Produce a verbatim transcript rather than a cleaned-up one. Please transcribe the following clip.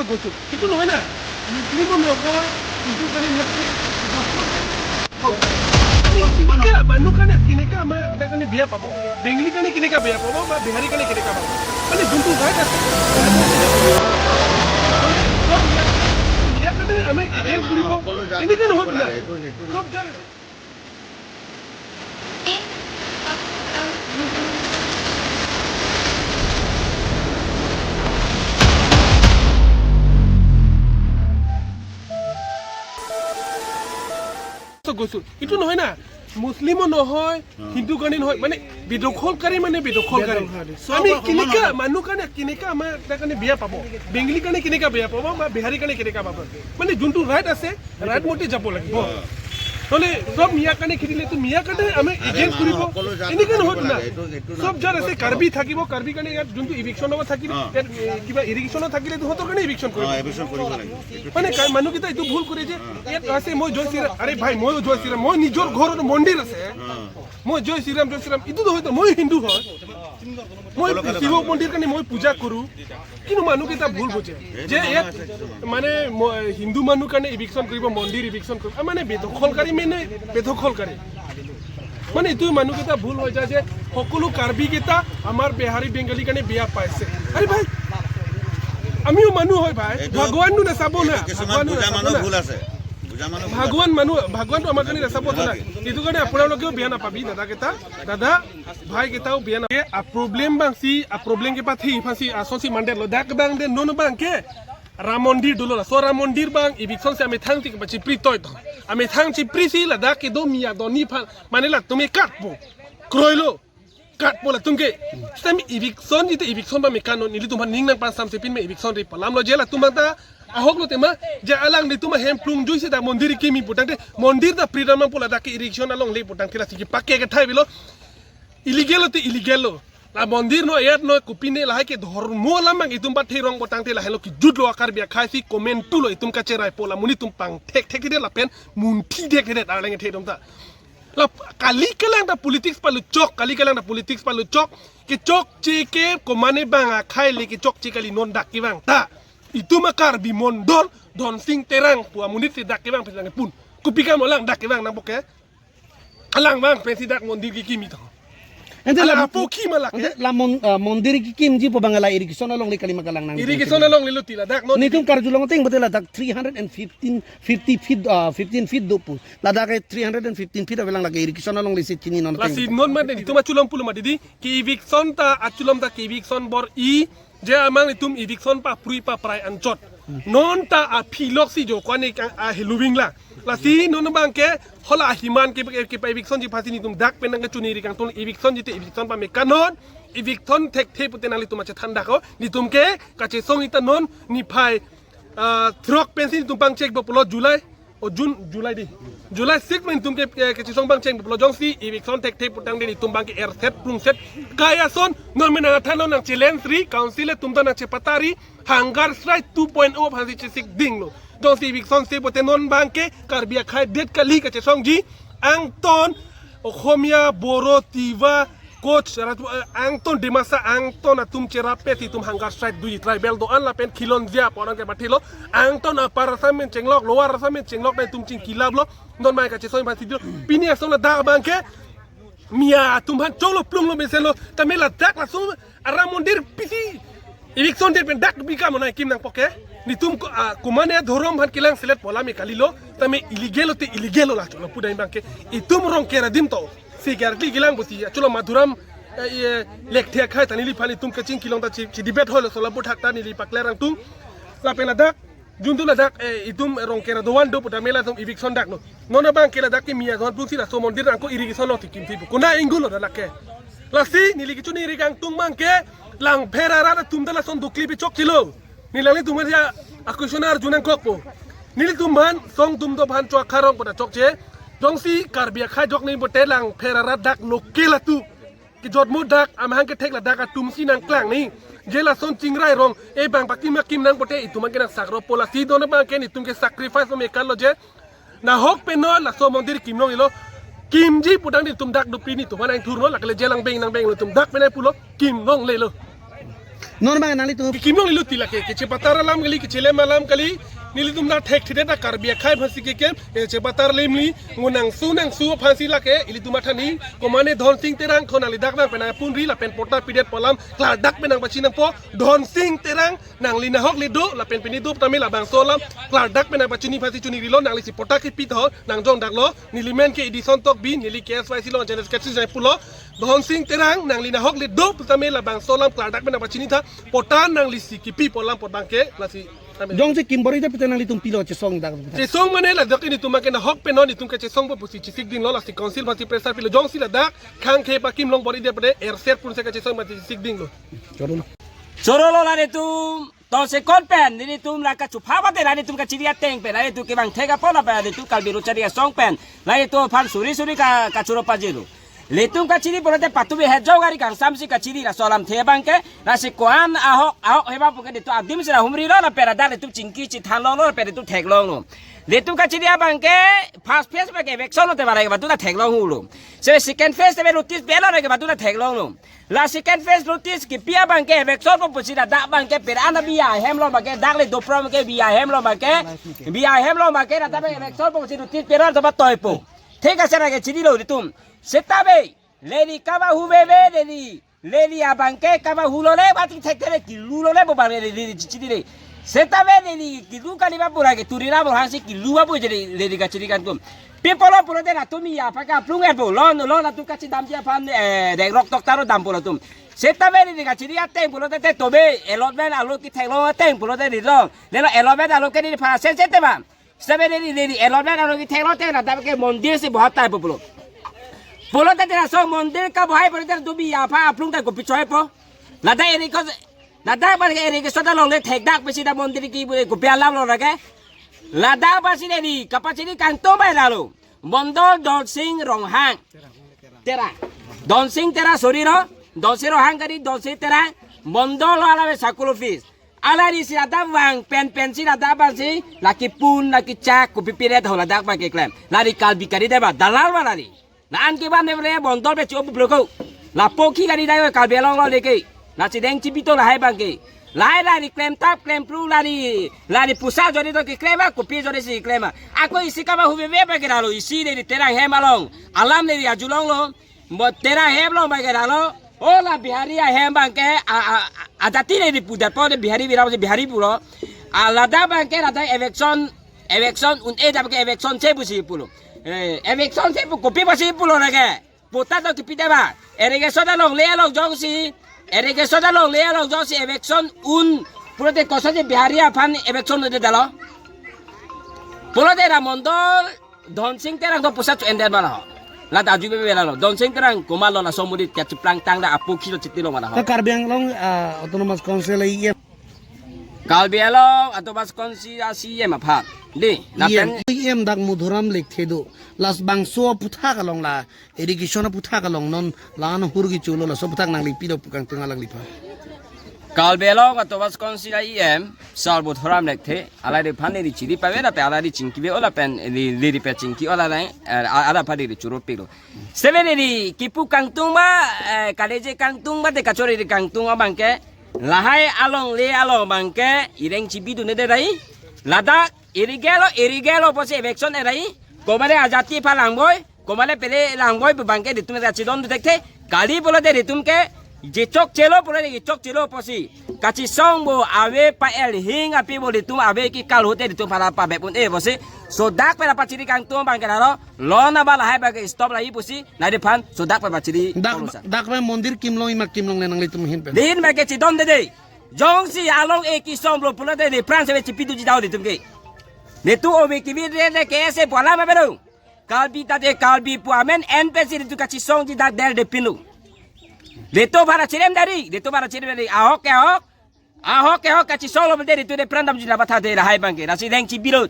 গৈছো। সেইটো নহয় না। মুছলিমো নহয়, হিন্দু কাৰণে নহয়। কেনেকা, মানুহ কাৰণে কেনেকা আমাৰ এটা কাৰণে বেয়া পাব? বেংগলী কাৰণে কেনেকা বেয়া পাব বা বিহাৰী কাৰণে কেনেকা পাব? মানে যোনটো ৰাইট আছে, ইয়াৰ কাৰণে আমি এগেইনষ্ট কৰিব। এনেকা নহয় না। চব জানে। তো গৈছো। এইটো নহয় না, মুছলিমো নহয়, হিন্দু কাৰণে নহয়, মানে বেদখলকাৰী মানে বেদখলকাৰী। বেদখলকাৰী। আমি কেনেকা, মানুহ কাৰণে কেনেকা আমাৰ এটা কাৰণে বেয়া পাব, বেংগলী কাৰণে কেনেকা বেয়া পাব বা বিহাৰী কাৰণে কেনেকা পাব? মানে যোনটো ৰাইট আছে, ৰাইট মতে যাব লাগিব। নহ'লে চব মিয়া কাৰণে খেদিলে তো মিয়া কাৰণে আমি এগেইনষ্ট কৰিব। সকলো জাত এনেকে থাকিব নহয় না। লাগে। এইটো, এইটো চব জাত আছে, কাৰ্বি থাকিব, কাৰ্বি কাৰণে ইয়াত যোনটো ইভিকশ্যন হ'ব থাকিলে, অ। ইয়াত, এ, কিবা ইৰিগেশ্যনত থাকিলে তো সিহঁতৰ কাৰণে ইভিকশ্যন কৰিব। অ, ইভিকশ্যন কৰিব লাগে। এইটো মানে কা-, মানুহকেইটা এইটো ভুল কৰে যে ইয়াত আছে মই জয় শ্ৰীৰাম, আৰে ভাই ময়ো জয় শ্ৰীৰাম, মই নিজৰ ঘৰত মন্দিৰ আছে। অ। মই জয় শ্ৰীৰাম, জয় শ্ৰীৰাম, এইটো নহয় তো, মই হিন্দু হয়। মই শিৱ মন্দিৰ কাৰণে মই পূজা কৰোঁ। কিন্তু মানুহকেইটা ভুল বুজে যে ইয়াত মানে ম-, হিন্দু মানুহ কাৰণে ইভিকশ্যন কৰিব, মন্দিৰ ইভিকশ্যন কৰিব, আ, মানে বেদখলকাৰী মানে বেদখলকাৰী। মানে এইটো মানুহকেইটা ভুল হৈ যায় যে সকলো কাৰ্বিকেইটা আমাৰ বিহাৰী বেংগলী কাৰণে বেয়া পাইছে। আৰে ভাই, আমিও মানুহ হয় ভাই, এইটো ভগৱানটো নাচাব না, এইটো কিছুমান ভগৱানটো বুজা নাচাব মানুহ না। ভুল আছে। বুজা মানুহ ভুল আছে। ভগৱান মানুহ, ভগৱানটো আমাৰ কাৰণে নাচাব না। এইটো কাৰণে আপোনালোকেও বেয়া নাপাবি দাদাকেইটা, দাদা ভাইকেইটাও বেয়া na. A problem abang si, a problem kepathe aphan si, asonsi mandetlo. Dak abang de non abang ke Ram Mandir dolo la. So Ram Mandir abang eviction si amethang si kepachipri toi to. Amethang chipri si ladak kedo miya doni aphan. Mane latum ke katpo. Kroilo. Katpo latum ke. Sitame eviction jite eviction abang me kan non. Nelitum aphan ning nangpangsamse pin me eviction ri palamlo je latum abang ta. Ahok lo tema. Je alanglitum ahem plungjui si dak mandir kimi putangte. Mandir ta pri ram nangpo ladak ke eviction alongle putangte lasi kepake kethai avelo. Illegal lo te illegal lo. La mandir no, ayat no, kopine lahai ke dhormo alam abang itum pathe rong putangte lahelo kejutlo a Karbi akhai si comment tulo itum kacheraipo la monit atum pangthekthekthedet lapen munthithekthedet arleng the atum ta. La kali kelang ta politics paluchok, kali kelang ta politics paluchok, kechokche ke komane abang akhai le kechokche kali non dak kevang ta. Itum a Karbi mondol, Dhonsing Terang pu amonit si dak kevang pen lang pun. Kopi kam alang dak kevang nangpo ke? Alang abang pensi dak mandir kekimi to. Ante la alang apo ki malak ante ke? La mon-, ah, mandir kekimji pu abang la irrigation alongle kali ma kalang nang. Irrigation alongle lo ti ladak non. Netum karjulong ateng bete ladak three hundred and fifteen, fifty feet, ah, fifteen feet do pu. Ladak ke three hundred and fifteen feet avelang lake irrigation alongle si chini non ateng. Lasi non ma netum achulom pulo ma didi, ke eviction ta achulom ta ke eviction bor-i, je amang itum eviction paprui paprai anchot. Non ta aphi lok si jo kwane kang a heluwing la. Lasi non abang ke hala ahiman ke, ke, kepa evictionji aphansi netum dak pen nangkachuniri kangtung eviction jite eviction pame kan non. Eviction thekthe pute nanglitum achethan dak o. Netum ke kachesong ita non niphai, ah, throk pensi netum pangchekpo pulo July. O June, July di. July six pen netum ke, ke, kachesong pangchekpo pulo jongsi eviction thekthe putangte netum abang ke erset plungset. Kai ason non me nangthan non nang challenge ri, council atum ta nangchepatari, hunger strike two point oh aphansi chesik dinglo. Jongsi eviction se pute non abang ke Karbi akhai det kali kachesongji. Angton, Okhomia, Boro, Tiwa, Koch, Rajput, eh, angton Dimasa, angton atum cherap pe si itum hunger strike do-i tribal do-an lapen khilonjia pu arong kepathilo. Angton Upper Assam pen chenglok, Lower Assam pen chenglok na itum chingkilaplo. Non mai kachesong aphansi dilo. Pini ason ladak abang ke miya atum aphan cholo plunglo mesenlo. Tame ladak laso a Ram Mandir pisi eviction det pen dak bika mona kim nangpo ke. Netum ko, ah, komane dhorom aphan kelang selet pola me kalilo. Tame illegal lo te illegal lo la cholo pudai abang ke. Itum Rongker adim to. Si gargi gilang busi, achulo Madhuram, eh, eh, Lekthe akhai ta neli aphan itum kachingki long ta chi, chi debate hall sola buthak ta neli pakler angtung. Lapen ladak, juntu ladak, eh, itum Rongker adovan do putame latum eviction daklo. Non abang ke ladak ke miya dovan plungsi laso mandir angko irrigation lo tikimthipo. Kona inggulo ladak ke. Lasi neli kachuniri kangtung abang ke Langpher arat atum ta lason dokli pechokchelo. Neli nanglitum aphan ya a question arju nangkokpo. Nelitum aphan song atum do aphan chok kharong pada chokche. Jongsi Karbi akhai jok ni bote Langpher arat dak local atum. Kejotmo dak amahang kethek ladak atum si nangklang ni. Je lason chingrai rong. E bang pakim akim nang bote itum abang ke nang sakropo lasi non abang ke netum ke sacrifice me kan lo je. Nahok pen non laso mandir kim longlelo. Kimji putangte netum dak dopri netum aphan nangthurlo, lakle je lang beng nang beng lo netum dak pen nangpulo kim longlelo. Non bang nanglitum. Kimlong lilu tila ke, kechepatar alam kali, kechelem alam kali, nelitum na thekthedet ta Karbi akhei aphansi keklem, eh, chepatar limli, ngunang su nang su aphansi lake, ilitum athani, komane Dhonsing Terang, thon nangli dak nang penang punri, lapen patta pidet pu alam, klardak penang pachinangpo, Dhonsing Terang, nangli nahok le do, lapen pini do tame labangso alam, klardak penang pachini aphansi chunirilo, nanglisi patta kipi tho, nangjongdaklo, neli men ke Edison Tokbi, neli K S Y C along General Secretary jai pulo, Dhonsing Terang, nangli nahok le do, pu tame labangso alam klardak penang pachinitha, patta nanglisi kipi pu alam apot bangke, lasi. Jongsi kim bor-idet pute nanglitum pilo chesong dak. Chesong mane la dak ilitum ke nahok pen non, itum kechesongpo pusi chesik dinlo, lasi council aphansi pressure pilo, jongsi ladak, khang khe pa kimlong bor-idet pute, erser punsi kechesong aphansi chesik dinlo. Choro lo. Choro lo la nelitum, to se kon pen, nelitum la kachupha bate la nelitum kachiri ateng pen, la nelitum kevang thek apot la pen, nelitum Karbi Lo Charli Asong pen, la nelitum aphan suri suri ka, kachoro pajirlo. Nelitum kachiri pulote patu bi hejong ari kangsamsi kachiri laso alamthe abangke, lasi ko-an ahok, ahok heba puke nelitum adimsi ra humrilo lapen ladak nelitum chingki chethanlonglo lapen nelitum theklonglo. Nelitum kachiri abangke first phase abangke eviction lote barai batu ta theklong hulo. Se second phase te notice pilo lake batu ta theklonglo. La second phase notice kipi abangke eviction pu pusi ladak abangke pera ana bi ahem lo abangke dak le dopro abangke bi ahem lo abangke bi ahem lo abangke ladak abangke eviction pu pusi notice pera ta ba toipo. Thik ase lake chinilo nelitum. Seta be, neli kaba hu be be neli, neli abangke kaba hu lo le, bati thekthek le kilu lo le bo bang neli, neli chiri le. Seta be neli kilu kali ba pura ke turi na bo hangsi kilu ba bo jeri neli kachiri kangtung. Pi pulo pulote latum iya aphan kaplung et bo, lo lo latum kachidamji aphan, eh, dek rok tok taro dam pulo latum. Seta be neli kachiri ateng pulote te tobe, allotment alo kitheklong ateng pulote neli lo. Lelo allotment alo ke neliphan sense te ba. Seta be neli, neli, allotment alo kitheklong te ladak ke mondir si bohai tai pulo. Pulote te laso mondir kabohai pulote latum iya aphan aplung ta kopi choipo. Ladak irrigation, ladak abangke irrigation ta longle thekdak pusi ta mondir ki bule kopi alam lo lake. Ladak abangsi neli kapachiri kangtung bai lalo. Mondol Dhonsing Ronghang. Terang. Dhonsing Terang, sorry lo. Dhonsing Ronghang kali, Dhonsing Terang. Mondol lo alave circle office. Alari si ladak vang pen pensi ladak abangsi la kipun la kichak kopi piret ho ladak abangke klem. Lari Karbi kali deba dalal ma lari. La-an ke ban deba mondol be chu obu bloko. Lapu ki kali dai Karbi Anglong lo leke. La chideng chibi to lahai abangke. Lahai lari klem tap klem pru lari lari pusa jodi to keklem ma kopi jodi si klem ma. Ako isi kaba hu be be abangke lalo isi neli Terang hem along. Alam neli ajulong lo. Mo Terang hem lo abangke lalo. O la Bihari ahem abangke a, a, a, ajati neli pudet po de Bihari vira Bihari pulo. A ladak abangke ladak eviction, eviction un-e abangke eviction se pusi pulo. Eh, eviction se pu kopi pusi pulo lake. Patta to kipi deba. Irrigation ta longle along jongsi. Irrigation ta longle along jongsi eviction un pulote kosonsi Bihari aphan eviction un-edet lo. Pulote ra mondol Dhonsing Terang to pusa chu ender bala ho. Ladak aju be be lalo. Dhonsing Terang komat lo laso mudit kachiplang tang da apu khi lo chiti lo mana ho. Ta Karbi Anglong, ah, Autonomous Council E M. Karbi Anglong Autonomous Council a C E M aphan. Di, E M, lapen E M dak Madhuram Lekthe do. Labangso aphuthak along la irrigation aphuthak along non la-an hur kecho lo laso aphuthak nangli pilo pu kangtung alangliphan. Karbi Anglong Autonomous Council E M, Sir Madhuram Lekthe, alangli aphan neli chiri pave lapen alangli chingki ve o lapen neli, neli pe chingki o la nang, eh, a-, alangli aphan neli choro pilo. Seta be neli kipu kangtung ma, eh, kaleje kangtung ma de kachoriri kangtung abangke, lahai alongle along abangke, ireng chibi dunde dai, ladak irrigation lo, irrigation lo pusi eviction erai, komane ajati aphan langboi, komane pele langboi pu abangke nelitum ta chidon thekthe, kali pulote nelitum ke, jechok chelo pulote jechok chelo pusi. Kachisong bo ave pa el hing api bo nelitum ave kekal hote nelitum para pa bep un-e pusi. Laso dak pen pachiri kangtung abangke lalo, lo na ba lahai abangke stop lahi pusi, nangli aphan laso dak pen pachiri. Dak, polo sa. Dak pen mondir kimlong ima kimlong le nanglitum ahin pen. Din abangke chidon dede. Jongsi along e kisong lo pulote neli aphrang se chipi duji dau nelitum ke. Nelitum obi kibi de de ke se pu alam abelo. Karbi ta de Karbi pu amen en pensi nelitum kachisongji dak der de pinu. Nelitum para chirem dari, nelitum para chirem dari. Ahok ke ahok. Ahok ke ahok kachisong lo de nelitum de pran damji la batha de lahai abangke. Lasi deng chibi lo.